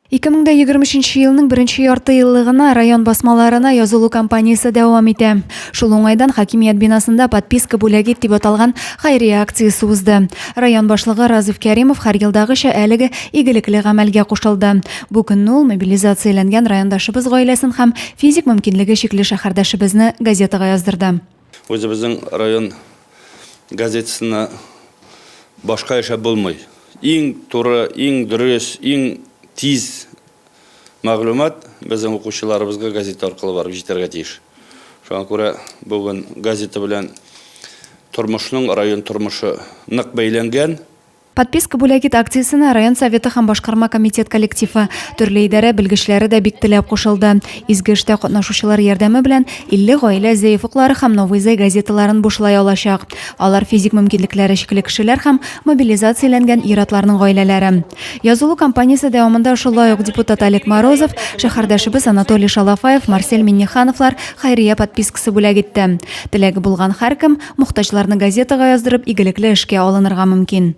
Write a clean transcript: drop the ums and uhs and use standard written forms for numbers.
2023 елның беренче ярты еллыгына район басмаларына язылу кампаниясе дәвам итә. Шул уңайдан хакимият бинасында Подписка бүләк ит дип аталган хәйрия акциясе узды. Район башлыгы Разиф Кәримов һәр елдагыча әлеге игелекле гамәлгә кушылды. Бу көнне ул мобилизацияләнгән райондашыбыз гаиләсен һәм физик мөмкинлеге чикле шәһәрдәшебезне газетага яздырды. Үзебезнең район газетасына башка яшәп булмый. Иң туры, иң дөрес, иң тиз мәгълүмат безнең укучыларыбызга газета аркылы барып җитәргә тиеш. Шуңа күрә бүген газета белән тормышның, район тормышы нык бәйләнгән. Подписка бүләк ит акциясенә район Советы һәм башкарма комитет коллективы, төрле идарә белгечләре дә бик теләп кушылды. Изге эштә катнашучылар ярдәме белән 50 гаилә Зәй офыклары һәм Новый Зәй газеталарын бушлай алачак. Алар физик мөмкинлекләре чикле кешеләр һәм мобилизацияләнгән ир-атларның гаиләләре. Язылу кампаниясе дәвамында шулай ук депутат Олег Морозов, шәһәрдәшебез Анатолий Шалафаев, Марсель Миннехановлар хәйрия подпискасы бүләк итте. Теләге булган һәркем, Мохтаҗларны газетага яздырып, игелекле эшкә алынырга мөмкин.